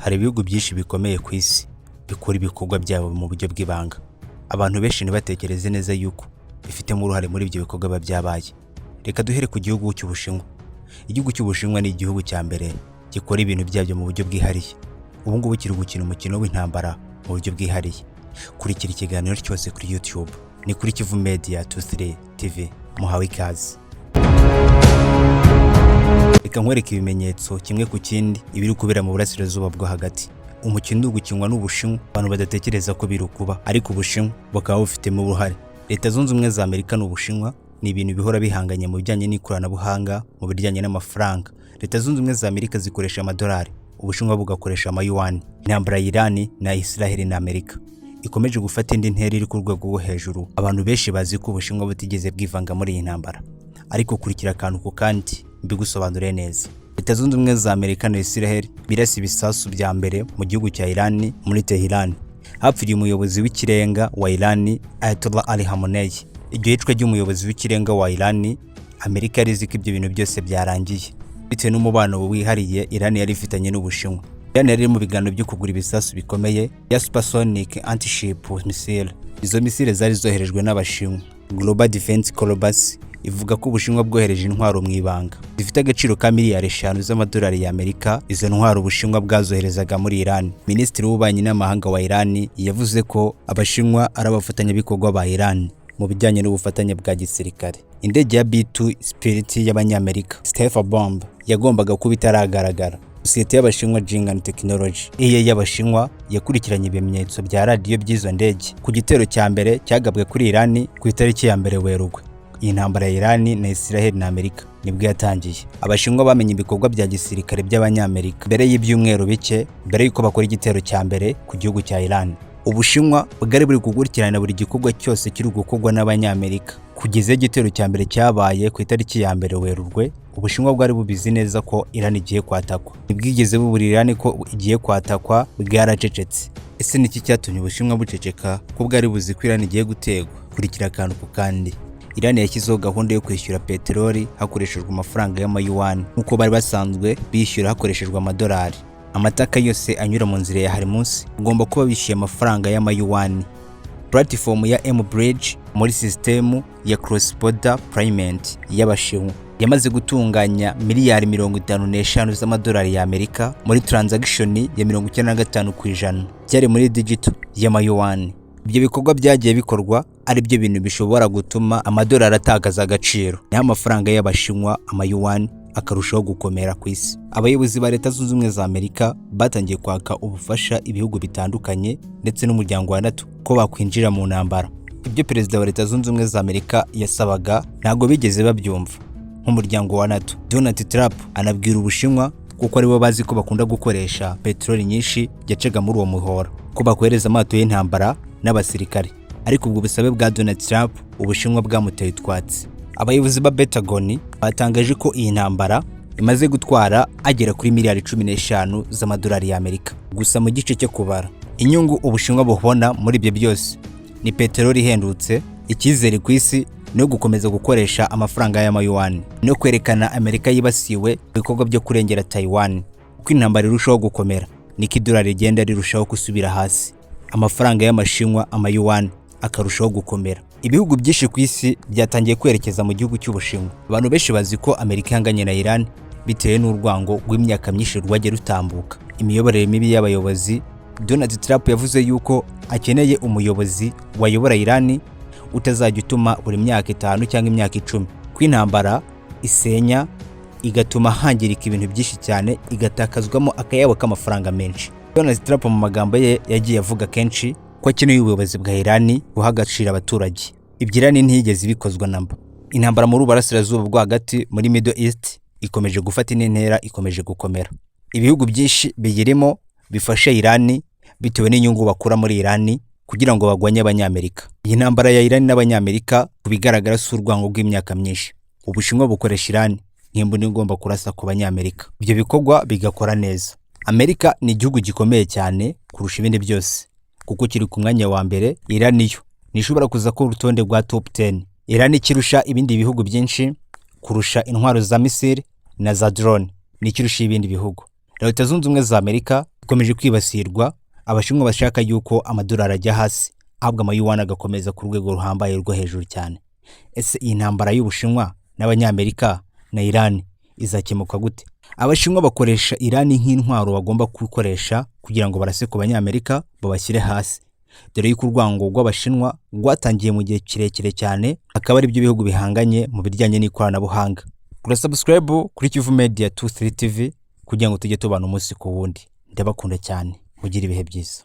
Hari ibihugu byinshi bikomeye ku isi bikora ibikorwa byabo mu buryo bw'ibanga, abantu benshi ntibatekereze neza yuko bifitemo uruhare muri ibyo bikorwa biba byabaye. Reka duhere ku gihugu cy'Ubushinwa. Igihugu cy'Ubushinwa ni igihugu cya mbere gikora ibintu byabyo mu buryo bwihariye. Ubu ngubu kiri gukina umukino w'intambara mu buryo bwihariye. Kurikira ikiganiro cyose kuri YouTube, ni kuri Kivu Media 23 TV. Muhawe ikaze. Reka nkwereke ibimenyetso kimwe ku kindi ibiri kubera mu Burasirazuba bwo Hagati. Umukino uri gukinwa n'Ubushinwa, abantu badatekereza ko biri kuba, ariko Ubushinwa bukaba bufitemo uruhare. Leta Zunze Ubumwe za Amerika n'Ubushinwa ni ibintu bihora bihanganye mu bijyanye n'ikoranabuhanga, mu bijyanye n'amafaranga. Leta Zunze Ubumwe za Amerika zikoresha amadolari, Ubushinwa bugakoresha amayuwani. Intambara ya Irani na Israel na Amerika ikomeje gufata indi ntera iri ku rwego rwo hejuru. Abantu benshi bazi ko Ubushinwa butigeze bwivanga muri iyi ntambara, ariko kurikira akantu ku kandi mbigusobanuriye neza. Leta Zunze Ubumwe za Amerika na Israel birasa ibisasu bya mbere mu gihugu cya Iran, muri Tehran. Hapfiriye umuyobozi w'ikirenga wa Iran, Ayatollah Ali Khamenei. Iryo yicwa ry'umuyobozi w'ikirenga wa Iran, Amerika yari izi ko ibyo bintu byose byarangiye bitewe n'umubano wihariye Iran yari ifitanye n'Ubushinwa. Iran yari iri mu biganiro byo kugura ibisasu bikomeye ya supersonic anti-ship missile. Izo misile zari zoherejwe n'Abashinwa. Global Defense Corpus ivuga ko Ubushinwa bwohereje intwaro mu ibanga zifite agaciro ka miliyari 5 z'amadolari y'Amerika. Izo ntwaro Ubushinwa bwazoherezaga muri Iran. Minisitiri w'Ububanyi n'Amahanga wa Iran yavuze ko Abashinwa ari abafatanyabikorwa ba Iran mu bijyanye n'ubufatanye bwa gisirikare. Indege ya B2 Spirit y'Abanyamerika, stealth bomb, yagombaga kuba itaragaragara. Sosiyete y'Abashinwa Jingan Technology, iye y'Abashinwa, yakurikiranye ibimenyetso bya radiyo by'izo ndege ku gitero cya mbere cyagabwe kuri Iran ku itariki ya 1 Werurwe. Iyi ntambara ya Iran na Israel na Amerika nibwo yatangiye. Abashinwa bamenye ibikorwa bya gisirikare by'Abanyamerika mbere y'ibyumweru bike mbere y'uko bakora igitero cya mbere ku gihugu cya Iran. Ubushinwa bwari buri gukurikirana buri gikorwa cyose kiri gukorwa n'Abanyamerika kugeza igitero cya mbere cyabaye ku itariki ya 1 Werurwe. Ubushinwa bwari bubizi neza ko Iran igiye kwatakwa. Ntibwigeze bubura Iran ko igiye kwatakwa, bwaracecetse. Ese niki cyatumye Ubushinwa buceceka ko bwari buzi ko Iran igiye gutegwa? Kurikira akantu ku kandi. Iran yashyizeho gahunda yo kwishyura peteroli hakoreshejwe amafaranga y'amayuwani, nk'uko bari basanzwe bishyura hakoreshejwe amadolari. Amataka yose anyura mu nzira ya Hormuz ugomba kuba bishyuye amafaranga y'amayuwani. Platform ya mBridge muri sisitemu ya cross border payment y'Abashinwa yamaze gutunganya miliyari 55 z'amadolari y'Amerika muri transaction ya 95% byari muri digital y'amayuwani. Ibyo bikorwa byagiye bikorwa ari byo bintu bishobora gutuma amadolari atakaza agaciro, naho amafaranga y'Abashinwa, amayuwani, akarushaho gukomera ku isi. Abayobozi ba Leta Zunze Ubumwe za Amerika batangiye kwaka ubufasha ibihugu bitandukanye ndetse n'umuryango wa NATO ko bakwinjira mu ntambara. Ibyo perezida wa Leta Zunze Ubumwe za Amerika yasabaga ntabwo bigeze babyumva nk'umuryango wa NATO. Donald Trump anabwira Ubushinwa, kuko aribo bazi ko bakunda gukoresha peteroli nyinshi yacaga muri uwo muhora, ko bakohereza amato y'intambara n'abasirikare, ariko ubwo busabe bwa Donald Trump Ubushinwa bwamuteye utwatsi. Abayobozi ba Pentagon batangaje ko iyi ntambara imaze gutwara agera kuri miliyari 15 z'amadolari y'Amerika gusa mu gice cyo kubara. Inyungu Ubushinwa bubona muri ibyo byose ni peteroli ihendutse, icyizere ku isi no gukomeza gukoresha amafaranga y'amayuwani, no kwerekana Amerika yibasiwe mu bikorwa byo kurengera Taiwan. Uko intambara irushaho gukomera niko idolari rigenda rirushaho gusubira hasi, amafaranga y'Amashinwa, amayuwani, akarushaho gukomera. Ibihugu byinshi ku isi byatangiye kwerekeza mu gihugu cy'Ubushinwa. Abantu benshi bazi ko Amerika ihanganye na Iran bitewe n'urwango rw'imyaka myinshi rwagiye rutambuka, imiyoborere mibi y'abayobozi. Donald Trump yavuze yuko akeneye umuyobozi wayobora Iran utazajya utuma buri myaka 5 cyangwa imyaka 10, ko intambara isenya, igatuma hangirika ibintu byinshi cyane, igatakazwamo akayabo k'amafaranga menshi. Donald Trump mu magambo ye yagiye avuga kenshi ko akeneye ubuyobozi bwa Iran buha agaciro abaturage. Ibyo Iran ntiyigeze ibikozwa namba. Intambara muri Uburasirazuba bwo Hagati, muri Middle East, ikomeje gufata indi ntera, ikomeje gukomera. Ibihugu byinshi biyirimo bifasha Iran bitewe n'inyungu bakura muri Iran kugira ngo bagwanye Abanyamerika. Iyi ntambara ya Iran n'Abanyamerika ku bigaragara si urwango rw'imyaka myinshi. Ubushinwa bukoresha Iran nk'imbunda igomba kurasa ku Banyamerika, ibyo bikorwa bigakora neza. Amerika ni igihugu gikomeye cyane kurusha ibindi byose kuko kiri ku mwanya wa mbere. Iran yo ntishobora kuza ku rutonde rwa top 10. Iran ikirusha ibindi bihugu byinshi kurusha intwaro za misile na za drone, nikirusha ibindi bihugu. Leta Zunze Ubumwe za Amerika Ikomeje kwibasirwa. Abashinwa bashaka yuko amadolari ajya hasi, ahubwo amayuwani agakomeza ku rwego ruhambaye rwo hejuru cyane. Ese iyi ntambara y'Ubushinwa n'Abanyamerika na Irani izakemuka gute? Abashinwa bakoresha Irani nk'intwaro bagomba gukoresha kugira ngo barase ku Banyamerika, babashyire hasi, dore yuko urwango rw'Abashinwa rwatangiye mu gihe kirekire cyane, akaba ari byo bihugu bihanganye mu bijyanye n'ikoranabuhanga. Kura subscribe kuri Kivu Media 23 TV kugira ngo tujye tubana umunsi ku wundi. Ndabakunda cyane, mugire ibihe byiza.